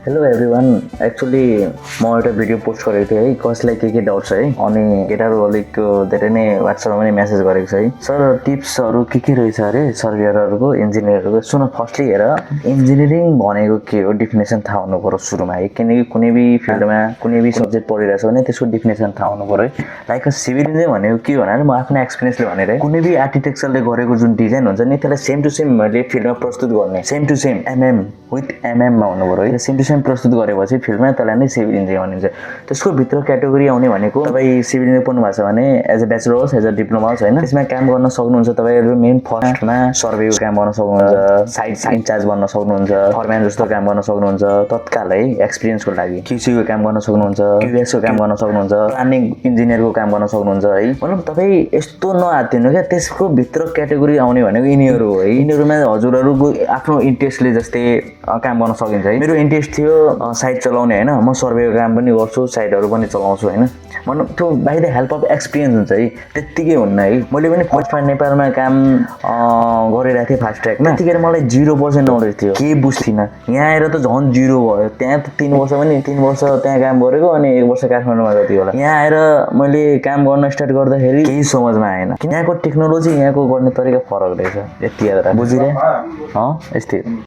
hello everyone actually म एउटा video post गरेको थिएँ है कसलाई के डाउट छ है अनि केटाहरू अलिक धेरै नै वाट्सएपमा पनि मेसेज गरेको छ है सर टिप्सहरू के रहेछ अरे सर्भेयरहरूको इन्जिनियरहरूको सुन फर्स्टली हेर इन्जिनियरिङ भनेको के हो डिफिनेसन थाहा हुनु पर्यो सुरुमा है किनकि कुनै भी फिल्डमा कुनै भी सब्जेक्ट पढिरहेछ भने त्यसको डिफिनेसन थाहा हुनु पर्यो है लाइक सिभिल इन्जिनियर भनेको के हो भने म आफ्नो एक्सपिरियन्सले भनेर कुनै भी आर्किटेक्चरले गरेको जुन डिजाइन हुन्छ नि त्यसलाई सेम टु सेम मैले फिल्डमा प्रस्तुत गर्ने same to same M M with हुनु पर्यो है सेम टु सेम प्रस्तुत गरेपछि फिल्डमा त्यसलाई नै सिभिल इन्जिनियर भनिन्छ त्यसको भित्र क्याटेगोरी आउने भनेको तपाईँ सिभिल इन्जिनियर पढ्नु भएको छ भने एज अ ब्याचलर होस् एज अ डिप्लोमा होस् होइन त्यसमा काम गर्न सक्नुहुन्छ तपाईँहरू मेन फर्स्टमा सर्भेको काम गर्न सक्नुहुन्छ साइट इन्चार्ज बन्न सक्नुहुन्छ फरम्यान जस्तो काम गर्न सक्नुहुन्छ तत्काल है एक्सपिरियन्सको लागि क्युसीको काम गर्न सक्नुहुन्छ क्युएसको काम गर्न सक्नुहुन्छ प्लानिङ इन्जिनियरको काम गर्न सक्नुहुन्छ है भनौँ तपाईँ यस्तो नआत्तिनु क्या त्यसको भित्र क्याटेगोरी आउने भनेको यिनीहरू हो है यिनीहरूमा हजुरहरूको आफ्नो इन्ट्रेस्टले जस्तै काम गर्न सकिन्छ है मेरो इन्ट्रेस्ट थियो साइट चलाउने होइन म सर्भेको काम पनि गर्छु साइटहरू पनि चलाउँछु होइन भनौँ त्यो by the help of experience हुन्छ है त्यत्तिकै हुन्न है मैले पनि फर्स्टमा नेपालमा काम गरिरहेको थिएँ फास्ट ट्र्याकमा त्यतिखेर मलाई 0% नलेज थियो केही बुझ्थिनँ यहाँ आएर त झन् 0 भयो त्यहाँ त 3 वर्ष पनि 3 वर्ष त्यहाँ काम गरेको अनि 1 वर्ष काठमाडौँमा जति होला यहाँ आएर मैले काम गर्न स्टार्ट गर्दाखेरि केही समझमा आएन यहाँको टेक्नोलोजी यहाँको गर्ने तरिका फरक रहेछ यति याद राख बुझिरहे यस्तै